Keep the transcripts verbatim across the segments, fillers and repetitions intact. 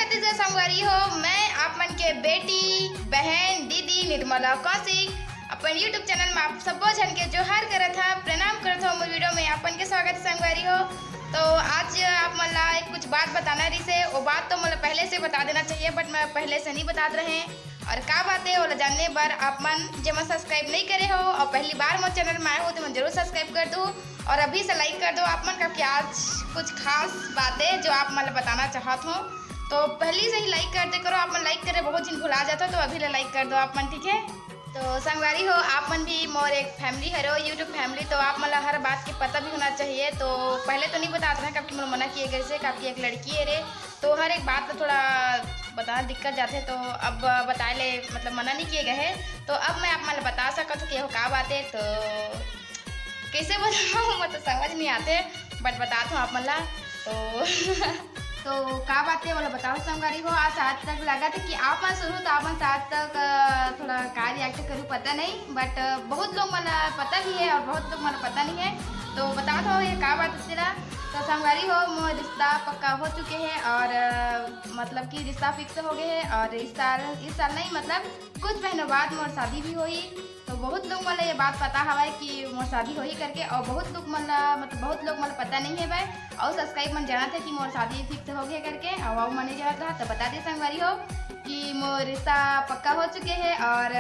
जय संगवारी हो, मैं आप मन के बेटी, बहन, दीदी निर्मला कौशिक अपन YouTube चैनल में आप सब्बो झन के जोहार करत हा, प्रणाम करत हा। मोर वीडियो में आप मन के स्वागत है संगवारी हो। तो आज आप मन ला एक कुछ बात बताना रहिसे, वो बात तो मोला पहले से बता देना चाहिए, but मैं पहले से नहीं बतात रहे। और का बात है, ओला जानने बर आप मन जेमन सब्सक्राइब नहीं करे हो और पहली बार मोर चैनल में आए हो, तो मन जरूर सब्सक्राइब कर दो और अभी से लाइक कर दो आप मन, क्योंकि आज कुछ खास बातें जो आप मन ला बताना चाहत हो। तो पहली से ही लाइक कर दे करो, आप मन लाइक करे बहुत झिन भुला जाता, तो अभी ले लाइक कर दो आप मन, ठीक है। तो संगवारी हो, आप मन भी मोर एक फैमिली हरो, YouTube फैमिली, तो आप मन ला हर बात के पता भी होना चाहिए। तो पहले तो नहीं बतात रहे, क्योंकि मोला मना किए गए से, क्योंकि एक लड़की है रे, तो हर एक बात ला थोड़ा बताना दिक्कत जाथे, तो अब बताए ले मतलब मना नहीं किए गए है। तो अब मैं आप मन ला बता सकत हूँ कि वो का बात है। तो कैसे बताऊँ, मतलब समझ नहीं आते, but बतात हूँ आप मन ला। तो तो का बात है, बोला बताओ संगवारी हो। आज सात तक लगा था कि आप मन सुनो तो आप मन सात तक, अ, थोड़ा का रिएक्ट करूँ पता नहीं, but, अ, बहुत लोग मन पता भी है और बहुत लोग मन पता नहीं है। तो बता दो ये का बात है तेरा। तो संगवारी हो, मोर रिश्ता पक्का हो चुके है और, अ, मतलब कि रिश्ता फिक्स हो गए है और इस साल, इस साल नहीं, मतलब कुछ महीनों बाद मोर शादी भी होई। तो बहुत लोग मन ला ये बात पता हवय कि मोर शादी होही करके, और बहुत लोग मन ला, मतलब बहुत लोग मन ला पता नहीं है भाई, और सब्सक्राइब मन जानत है कि मोर शादी फिक्स हो गए करके, और वो मन नहीं जानत रहा, तो बता दे संगवारी हो कि मोर रिश्ता पक्का हो चुके है और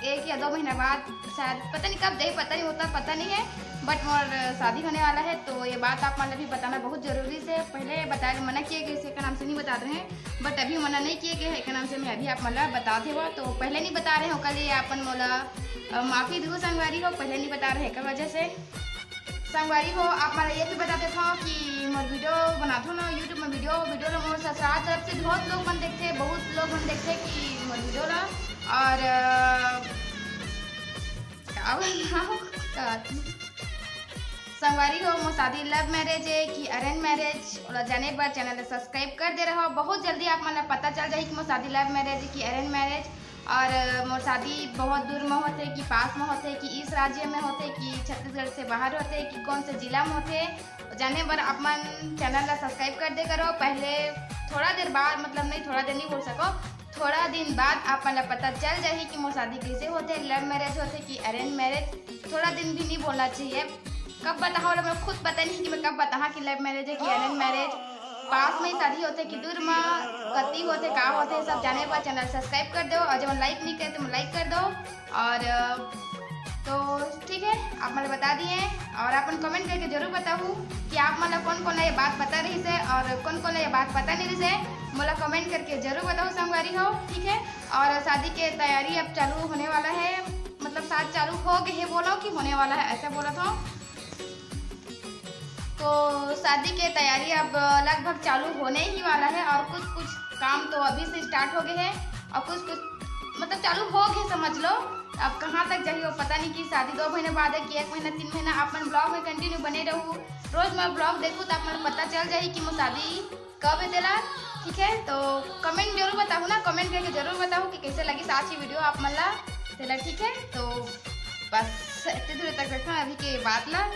एक या दो महीना बाद शायद, पता नहीं कब जाही, पता नहीं होता, पता नहीं है, but मोर शादी होने वाला है। तो ये बात आप मन ला भी बताना बहुत जरूरी से, पहले बताए मना किए गए से, का नाम से नहीं बतात रहे, but अभी मना नहीं किए गए है, का नाम से मैं अभी आप मन ला बता देवा। तो पहले नहीं बता रहे हो, कल ये अपन मोला, अ, माफी दू संगवारी हो, पहले नहीं बता रहे का वजह से। संगवारी हो, आप मन ला ये भी बता देता हूँ कि मोर वीडियो बनाता हूँ ना YouTube में वीडियो, वीडियो ला मोर ससुराल तरफ से बहुत लोग मन देखते, बहुत लोग मन देखते कि मोर वीडियो ला, और, अ, का बताऊँ, का संगवारी हो, मोर शादी लव मैरिज है कि अरेंज मैरिज, ओला जाने बर चैनल ला सब्सक्राइब कर दे रहो। बहुत जल्दी आप मन ला पता चल जाही कि मोर शादी लव मैरिज है कि अरेंज मैरिज। और, अ, मोर शादी बहुत दूर में होथे कि पास में होथे कि इस राज्य में होथे कि छत्तीसगढ़ से बाहर होथे कि कौन से जिला में होथे, जाने बर आप मन चैनल ला सब्सक्राइब कर दे करो। पहले थोड़ा देर बाद, मतलब नहीं, थोड़ा देर नहीं बोल सको, थोड़ा दिन बाद आप मन ला पता चल जाही कि मोर शादी कैसे होथे, लव मैरिज होथे कि अरेंज मैरिज। थोड़ा दिन भी नहीं बोलना चाहिए। कब बताहूँ, मैं खुद पता नहीं कि मैं कब बताहा कि लव मैरिज है कि अरेंज मैरिज, पास में ही शादी होथे कि दूर में, कति होथे, का होथे, सब जाने बर चैनल सब्सक्राइब कर दो, और जब लाइक नहीं करे तो लाइक कर दो। और, अ, तो ठीक है, आप मन ला बता दिए, और अपन कमेंट करके जरूर बताहू कि आप मन ला कौन कौन ला ये बात पता रहिसे और कौन कौन ला ये बात पता नहीं रहिसे, मोला कमेंट करके जरूर बताहू संगवारी हो, ठीक है। और शादी के तैयारी अब चालू होने वाला है, मतलब शायद चालू हो गए है, बोलो कि होने वाला है, ऐसा बोला था। तो शादी के तैयारी अब लगभग चालू होने ही वाला है, और कुछ कुछ काम तो अभी से स्टार्ट हो गए हैं, और कुछ कुछ मतलब चालू हो गए समझ लो। अब कहाँ तक जाही वो पता नहीं कि शादी दो महीने बाद है कि एक महीना, तीन महीना। आप मन ब्लॉग में कंटिन्यू बने रहू, रोज मैं ब्लॉग देखू तो आप मन पता चल जाही कि मोर शादी कब है तेला, ठीक है। तो कमेंट जरूर बताहू ना, कमेंट करके जरूर बताहू कि कैसे लगी आज की वीडियो आप मन ला तेला, ठीक है। तो बस इतने दूर तक रखना अभी के बात ला।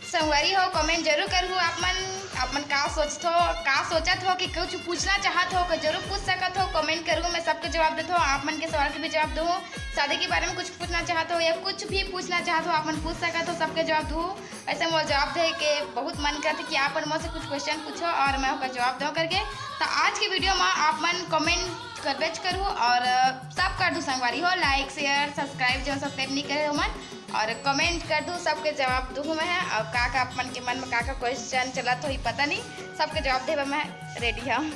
संगवारी हो, कमेंट जरूर करहू आप मन, आप मन का सोचत हो, का सोचत हो कि कुछ पूछना चाहत हो, का जरूर पूछ सकत हो, कमेंट करहू, मैं सबके जवाब देत हो, आप मन के सवाल के भी जवाब दूँ। शादी के बारे में कुछ पूछना चाहत हो या कुछ भी पूछना चाहत हो, आप मन पूछ सकत हो, सबके जवाब दूँ। ऐसे मोर जवाब दे के बहुत मन करथे कि आप मन मोर से कुछ क्वेश्चन पूछो और मैं ओकर जवाब दूँ करके। तो आज की वीडियो में आप मन कमेंट करबेच करहू और, अ, सब कर दू संगवारी हो, लाइक, शेयर, सब्सक्राइब, जो सब्सक्राइब नहीं करे हो मन, और कमेंट कर दू, सबके जवाब दूँ मैं। और का का आप मन के मन में का का क्वेश्चन चलत होही पता नहीं, सबके जवाब देवे मैं रेडी हूँ।